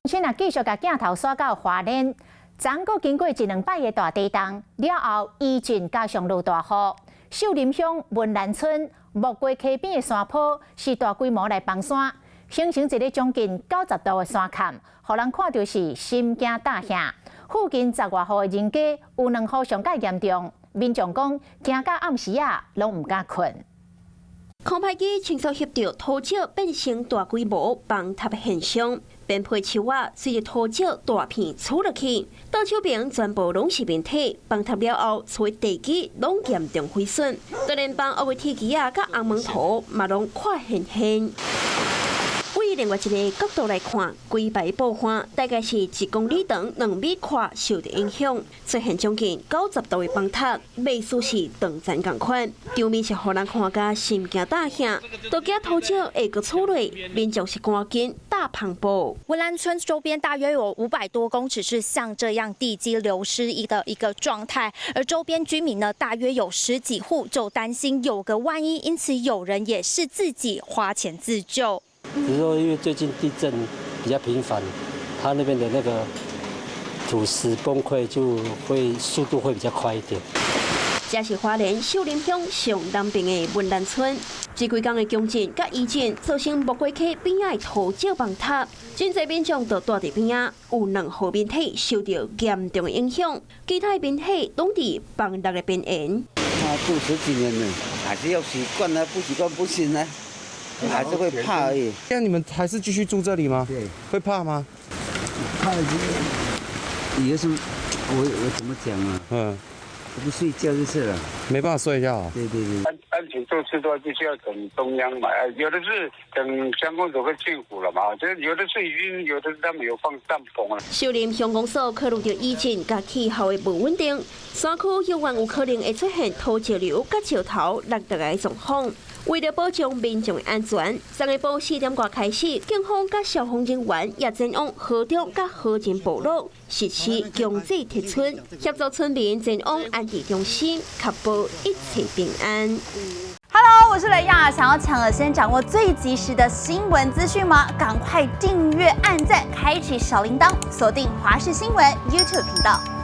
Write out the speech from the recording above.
先啊，繼續共鏡頭徙到花蓮，昨閣經過一兩擺的大地動了後，餘震加上落大雨，秀林鄉文蘭村木瓜溪邊的山坡是大規模來崩山，形成一个將近90度的山崁，予人看著是心驚膽嚇。附近十外戶的人家有兩戶上蓋嚴重，民眾講驚到暗時仔攏毋敢睏。空拍機清楚翕著土石變成大規模崩塌現象，邊坡樹仔隨著土石大片挼落去，倒手邊全部攏是面體，崩塌了後，厝地基攏嚴重毀損，就連房屋的鐵枝仔佮紅毛塗嘛攏闊現現。對另外一个角度來看，規排布岸大概是1公里長、2米闊，受著影響，出現將近90度的崩塌，意思是斷層仝款，場面是予人看甲心驚膽嚇，都驚土石會閣挼落，民眾是趕緊搭篷布。文蘭村周邊大約有500多公尺是像這樣地基流失的一個狀態，而周邊居民呢，大約有十幾戶就擔心有個萬一，因此有人也是自己花錢自救。只是說，因為最近地震比較頻繁，它那邊的那個土石崩潰就會速度會比較快一點。這是花蓮秀林鄉上南邊的文蘭村，這幾工的強震佮餘震造成木瓜溪邊仔的土石崩塌，真濟民眾都住佇邊仔，有兩戶民宅受著嚴重的影響，其他民宅攏佇崩落的邊緣。他住十幾年了，還是要習慣啊，不習慣不行啊。還是會怕而已。那你們還是繼續住這裡嗎？對。會怕嗎？怕也是，我怎麼講啊？我不睡覺就是了。沒辦法睡覺。對對對。安全措施都必須要等中央嘛，有的是等鄉公所跟政府了嘛，這有的是已經，有的是他們有放帳篷了。秀林鄉公所考慮著餘震佮氣候的無穩定，山區猶原有可能會出現土石流佮石頭落落來的狀況。為了保障民眾的安全，昨下晡4點外開始，警方佮消防人員也前往河中佮河前部落實施強制撤村，協助村民前往安置中心，確保一切平安。 Hello，我是雷亞，想要搶先掌握最及時的新聞資訊嗎？趕快訂閱、按讚、開啟小鈴鐺，鎖定華視新聞 YouTube 頻道。